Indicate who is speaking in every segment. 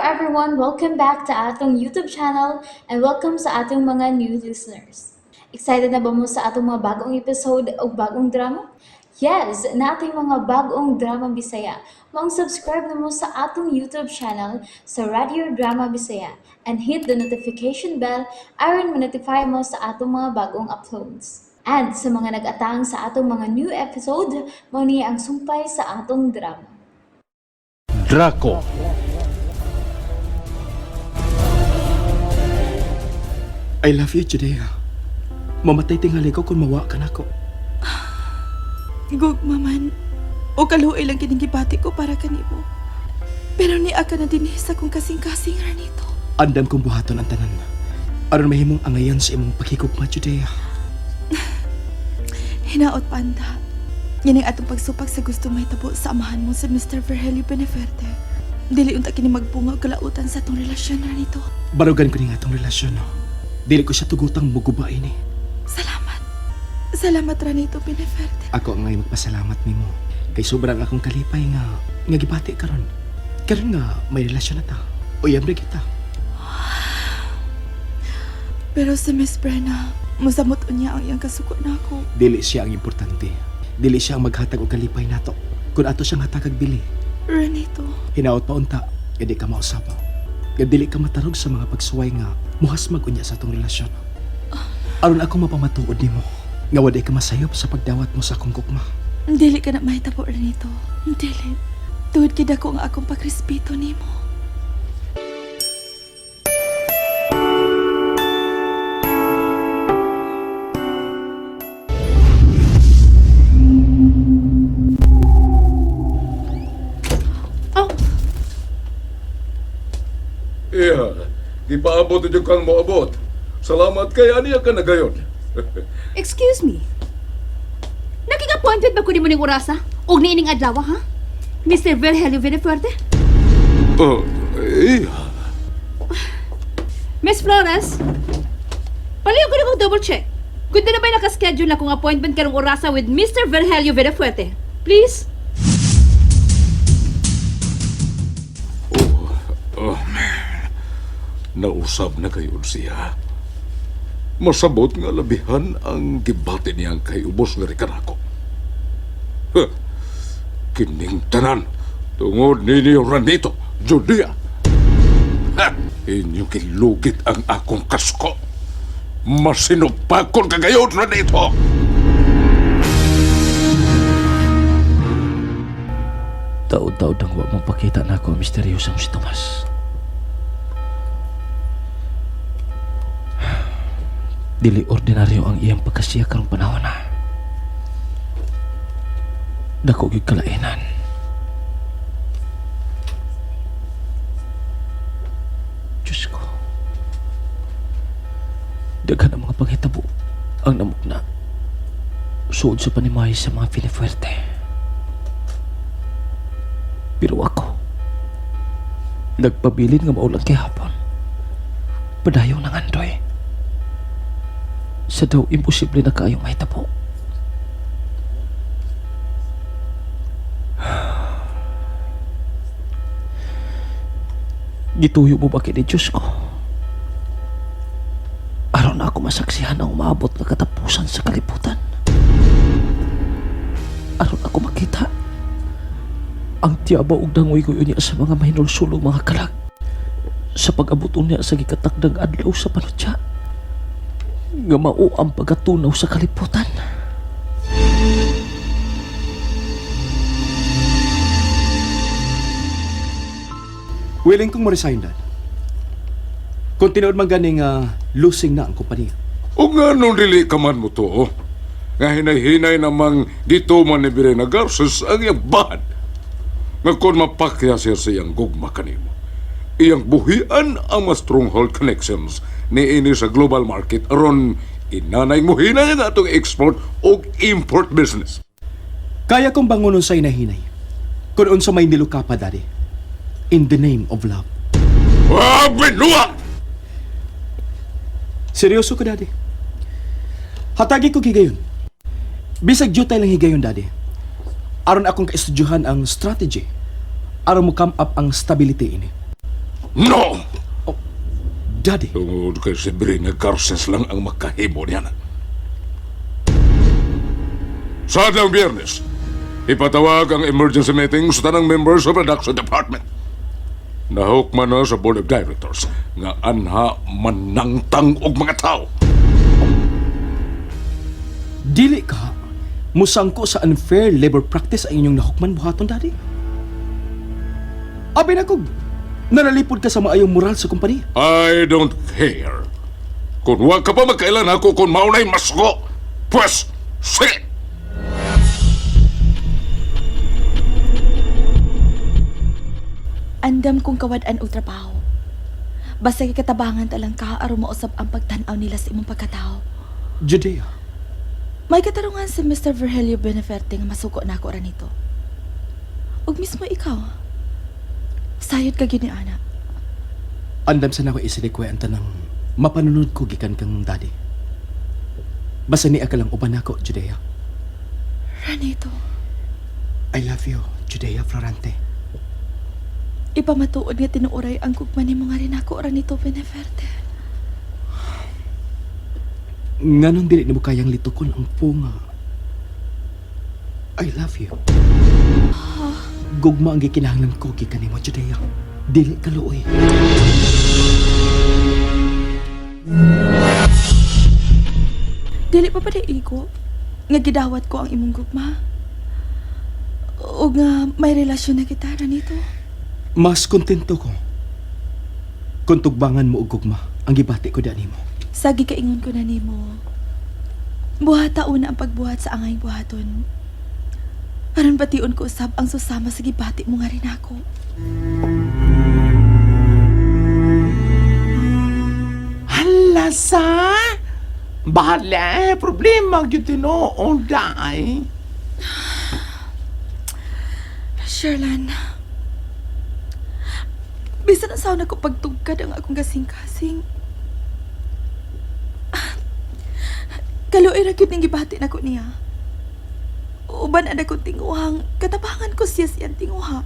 Speaker 1: everyone! Welcome back to atong YouTube channel and welcome sa atong mga new listeners. Excited na ba mo sa atong mga bagong episode o bagong drama? Yes, nating mga bagong drama Bisaya. Maong subscribe na mo sa atong YouTube channel sa Radio Drama Bisaya and hit the notification bell aron ma-notify mo sa atong mga bagong uploads. And sa mga nag-atang sa atong mga new episode, mao ni ang sumpay sa atong drama.
Speaker 2: Draco.
Speaker 3: I love you, Judea. Mamatay tingali ko kung mawa ka nako.
Speaker 4: Gugma man. O kaluoy lang kining gibati ko para kanimo. Pero ni ka na dinhi sa kong kasing-kasing ranito.
Speaker 3: Andam kong buhaton ang tanan. Aron mahimong angayan sa imong paghigugma, Judea.
Speaker 4: Hinaot panda. Yan ang atong pagsupak sa gusto mahitabo sa amahan mo sa Mr. Virgilio Beneferte. Dili unta kini magbunga og kalautan sa atong relasyon ranito.
Speaker 3: Barugan ko ni nga atong relasyon. No? Dili ko siya tugutang muguba ini.
Speaker 4: Salamat. Salamat Ranito Beneferte.
Speaker 3: Ako ang ngay magpasalamat nimo. Kay sobrang akong kalipay nga nga gibati karon. Karon nga may relasyon na ta. Uyab ra kita.
Speaker 4: Pero sa Miss Brenna, musamot unya ang iyang kasuko nako.
Speaker 3: Dili siya ang importante. Dili siya ang maghatag og kalipay nato. Kun ato siyang hatagag dili.
Speaker 4: Ranito,
Speaker 3: Hinaot pa unta, nga di ka mausap. Nga dili ka matarog sa mga pagsuway nga muhasmag unya sa atong relasyon. Aron ako mapamatuod nimo nga waday ka masayop sa pagdawat mo sa akong gugma.
Speaker 4: dili ka na mahitabo Ranito. Dili. Tuod gid ako ang akong pagrespeto nimo.
Speaker 2: Iya, gipaabot na kang moabot. Salamat kay aniya ka na gayon.
Speaker 5: Excuse me. Nakig-appointment ba ko nimo ning orasa? Og niining adlaw ha? Mr. Virgilio Villafuerte?
Speaker 2: Oh, iya.
Speaker 5: Miss Flores? Paliw ko na kong double check. Kung na ba'y nakaschedule na kong appointment karong orasa with Mr. Virgilio Villafuerte? Please?
Speaker 2: Oh, man. Nausab na kayo siya. Masabot nga labihan ang gibati niyang kay ubos nga rikanako. Huh. Kining tanan, tungod ninyo Ranito, Judea. Ha! Inyo kilugit ang akong kasko. Masinupakon ka gayon, Ranito!
Speaker 3: Taod-taod ang wa mong pakita na ako ang misteryosang si Tomas. Dili ordinaryo ang iyang pagkasiya karong panahon na. Dako gyud kalainan. Diyos ko. Daghan ang mga panghitabo ang namukna. Suod sa panimahay sa mga Filifuerte. Pero ako, nagpabilin nga maulang kay hapon. Padayong nangandoy. Sa daw imposible na kaayong mahitabo. Gituyo mo ba kini Diyos ko? Aron na ako masaksihan ang umaabot nga katapusan sa kalibutan. Aron ako makita ang tiyaba og dangoy ko niya sa mga mahinulsulong mga kalag sa pag-abot niya sa gikatakdang adlaw sa panutya nga mao ang pagkatunaw sa kalibutan.
Speaker 6: Willing kong mo-resign, Dad. Kung tinuod man ganing losing na ang kompanya.
Speaker 2: O nga nung dili ka man mo to, nga hinay-hinay namang gituman ni Birena Garces ang iyang bad. Nga kung mapakya siya sa iyang gugma kanimo. Iyang buhian ang mas stronghold connections ni ini sa global market aron inanay mo hinay nga atong export o import business.
Speaker 6: Kaya kong bangunon sa inahinay. Kung unsa may niluka pa, Daddy. In the name of love.
Speaker 2: Ah, binuwag!
Speaker 6: Seryoso ko, Daddy. Hatagi ko higayon. Bisag jutay lang higayon, Daddy. Aron akong kaestudyuhan ang strategy. Aron mo come up ang stability ini.
Speaker 2: No!
Speaker 6: Oh, Daddy,
Speaker 2: Tungod kay si Brina Garces lang ang makahimo niya na. Sa adlawng Biyernes, ipatawag ang emergency meeting sa tanang members sa production department. Nahukman na sa board of directors nga anha manangtang og mga tao.
Speaker 6: dili ka musangko sa unfair labor practice ang inyong nahukman buhaton, Daddy. Abi na kog, nalalipod ka sa maayong moral sa kumpanya.
Speaker 2: I don't care. Kung wa ka pa magkailan ako kung maunay masuko. Pwes, sige!
Speaker 4: Andam kong kawad-an og trabaho. Basta kay katabangan talang ka aron mausab ang pagtan-aw nila sa imong pagkatao.
Speaker 6: Judea,
Speaker 4: May katarungan si Mr. Virgilio Beneferte nga masuko na ako ra nito. Ug mismo ikaw. Sayod ka gyud ni ana.
Speaker 6: andam sa nako isilikwe ang tanang mapanunod ko gikan kang daddy. Basta niya ka lang uban nako, Judea.
Speaker 4: Ranito,
Speaker 6: I love you, Judea Florante.
Speaker 4: ipamatuod nga tinuoray ang gugma nimo nga rin ako Ranito Beneferte.
Speaker 6: Nganong dili nimo kayang litukon ang punga. I love you. Gugma ang gikinahanglan ko gikan nimo, Judea. Dili ka luoy.
Speaker 4: Dili pa pa igo nga gidawat ko ang imong gugma. O nga may relasyon na kita Ranito.
Speaker 6: Mas kontento ko kung tugbangan mo og gugma ang gibati ko dani mo.
Speaker 4: Sagi kaingon ko na nimo. Buhata una ang pagbuhat sa angay buhaton. Aron bation ko usab ang susama sa gibati mo nga rin ako.
Speaker 7: Hala sa! Bahala, problema gyud tinuod ay.
Speaker 4: Sherlan. Bisan ang saon ako pagtugkad ang akong kasing-kasing. Kaluoy ra gyud ning gibati nako niya. Uban ang akong tinguhang, katapangan ko siya siyang tinguha.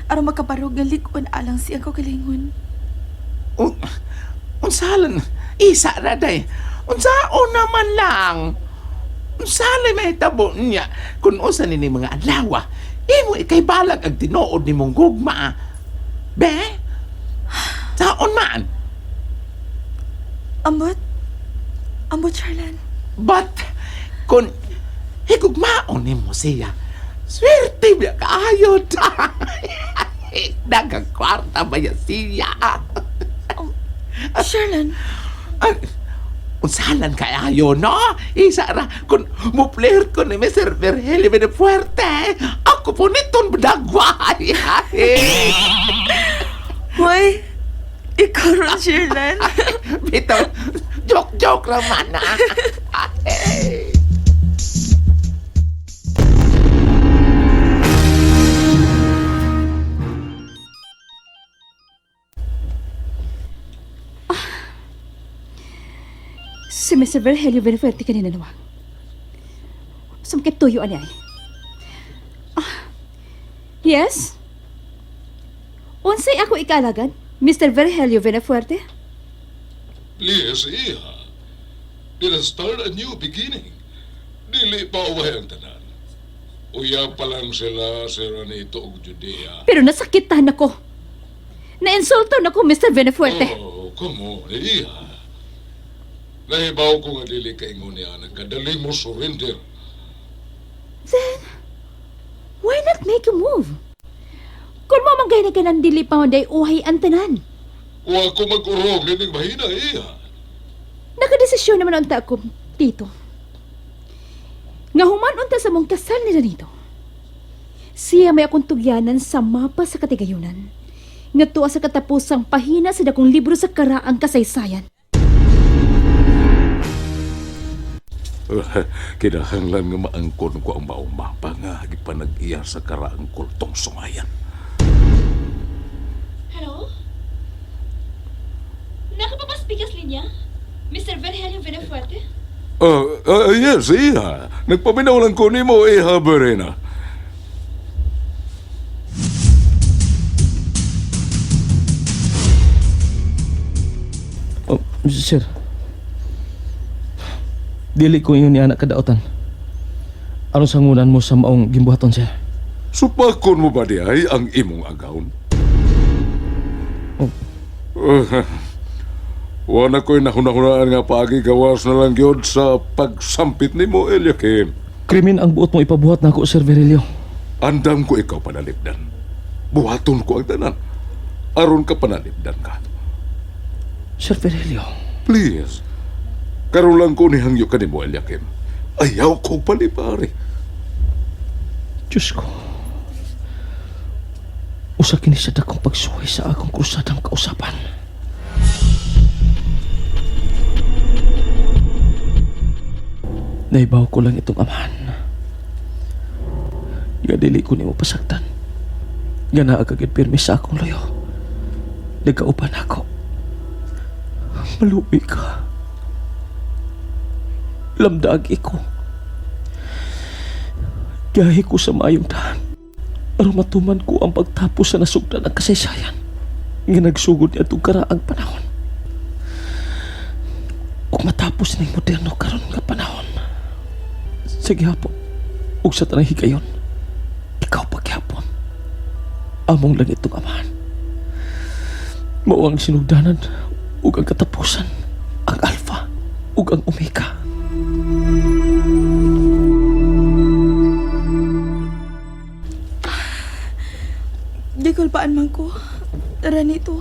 Speaker 4: Aron makabarog nga lig-on alang siyang kagalingon.
Speaker 7: Un unsalan isa ra day. Unsaon naman lang. Unsalay mahitabo niya kung usa ni mga adlaw. Imo ikay balag ang tinuod nimong gugma. Be? Saon man?
Speaker 4: Ambot? Ambot, Sherlan.
Speaker 7: But kung higugmaon nimo siya, swerte biya kaayo. Nagakwarta ba yan siya?
Speaker 4: Sherlan,
Speaker 7: Ay, unsalan kaayo, no? Isa ra, kung muplir ko ni Mr. Virgilio Benefuerte, ako po nitong badagway.
Speaker 4: Hoy! Ikaw ron, Sherlan.
Speaker 7: Bitaw, joke-joke lang man, ah.
Speaker 5: Si Mr. Virgilio Benefuerte kanina nawa. Sumkit tuyo ani ay. Ah, yes? Unsay ako ikaalagan, Mr. Virgilio Benefuerte?
Speaker 2: Please, iha. Let us start a new beginning. Dili pa uway ang tanan. Uya pa lang sila si Ranito ug Judea.
Speaker 5: Pero nasakitan ako. Nainsulto na ko, Mr. Benefuerte.
Speaker 2: Oh, come on, iha. Nahibaw ko nga dili ka ingon niya, nagkadali mo surrender.
Speaker 5: Then, why not make a move? Kung mo manggay na ka ng dili pa manday uhay ang tanan.
Speaker 2: Wa ko mag-urong nining mahina, iha.
Speaker 5: Nakadesisyon naman unta ako, tito. Nga human unta sa mong kasal nila nito. Siya may akong tugyanan sa mapa sa katigayunan. Nga tuwa sa katapusang pahina sa dakong libro sa karaang kasaysayan.
Speaker 2: Kinahanglan nga maangkon ko ang maong mapa nga gipanag-iya sa karaang kultong sungayan.
Speaker 5: Hello? Nakapapaspikas linya? Mr. Virgilio Villafuerte?
Speaker 2: Yes, iha. Nagpaminaw lang ko nimo, iha, Berena.
Speaker 3: Sir. Dili ko ingon ni anak kadaotan. Aron sangunan mo sa maong gimbuhaton, sir.
Speaker 2: Supakon mo ba di ay ang imong agawon?
Speaker 3: Oh.
Speaker 2: Wala ko'y nahunahunaan nga paagi gawas na lang gyud sa pagsampit nimo, Eliakim.
Speaker 3: Krimen ang buot mo ipabuhat nako, Sir Virgilio.
Speaker 2: Andam ko ikaw panalipdan. Buhaton ko ang tanan. Aron ka panalipdan ka.
Speaker 3: Sir Virgilio.
Speaker 2: Please. Karon lang ko nihangyo kanimo, Eliakim. Ayaw ko palipari.
Speaker 3: Diyos ko. Usa kini sa dakong pagsuway sa akong krusadang kausapan. Naibaw ko lang itong amahan. Nga dili ko nimo pasaktan. Nga naa ka gyud pirmi sa akong layo. Nagkauban ako. Maluwi ka. Lamdag ko. Gahi ko sa maayong daan. Aron matuman ko ang pagtapos sa nasugdan ang kasaysayan. Nga nagsugod niya itong karaang panahon. Ug matapos ning moderno karon nga panahon. Sa gihapon, ug sa tanang higayon, ikaw pa gihapon. Among lang itong amahan. Mao ang sinugdanan ug ang katapusan, ang alpha ug ang omega.
Speaker 4: Gikulpaan man ko. Ranito.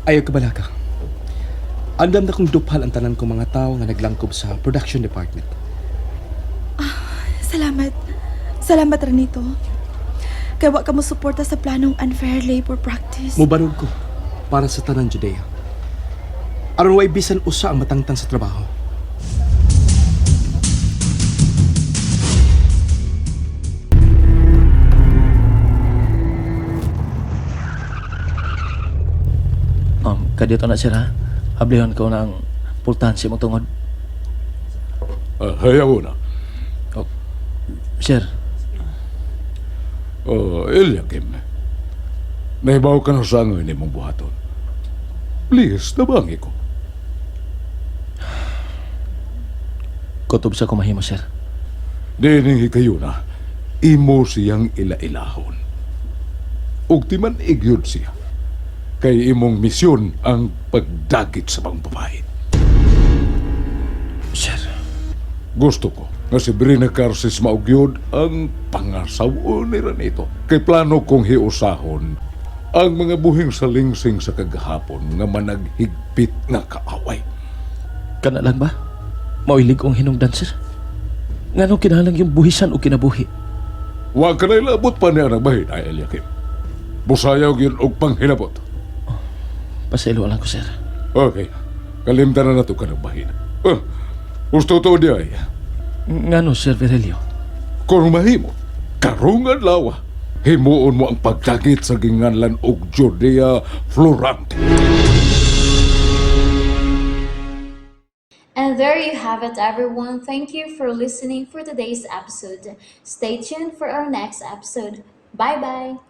Speaker 6: Ayaw ka balaka. Andam na kong duphal ang tanan kong mga tao nga naglangkob sa production department.
Speaker 4: Salamat. Salamat, Ranito. Kay wa ka mo suporta sa planong unfair labor practice.
Speaker 6: Mubarog ko para sa tanan Judea. Aron way bisan usa ang matangtang sa trabaho.
Speaker 3: Kadito na sir ha. Ablihon ko na ang pultahan sa imong tungod.
Speaker 2: Hayaw na.
Speaker 3: Sir,
Speaker 2: Oh, Eliakim. Nahibaw ka na sa angoy nimong buhaton. Please, tabangi ko.
Speaker 3: kutob sa kumahimo sir.
Speaker 2: Dining hikayo na, imo siyang ilailahon. Ug ti man igyud siya. Kay imong misyon ang pagdagit sa bang babae.
Speaker 3: Sir,
Speaker 2: Gusto ko nga si Brina Carces maugyod ang pangasaw ni Ranito. Kay plano kong hiusahon ang mga buhing salingsing sa kagahapon nga managhigpit nga kaaway.
Speaker 3: kana lang ba? Mauilig kong hinungdan sir. Nganong kinahanglan yung buhisan o kinabuhi?
Speaker 2: Wa ka na ilabot pa niya ng bahin ay Eliakim. Busayaw gyud og panghinabot.
Speaker 3: Pasaylo lang ko sir.
Speaker 2: Okay, kalimtan na nato ka ng bahin. Gusto to di ay.
Speaker 3: Ngano Sir Virgilio?
Speaker 2: Kung mahimo, karong adlaw, himuon mo ang pagdagit sa ginganlan og Judea Florante.
Speaker 1: And there you have it, everyone. Thank you for listening for today's episode. Stay tuned for our next episode. Bye bye.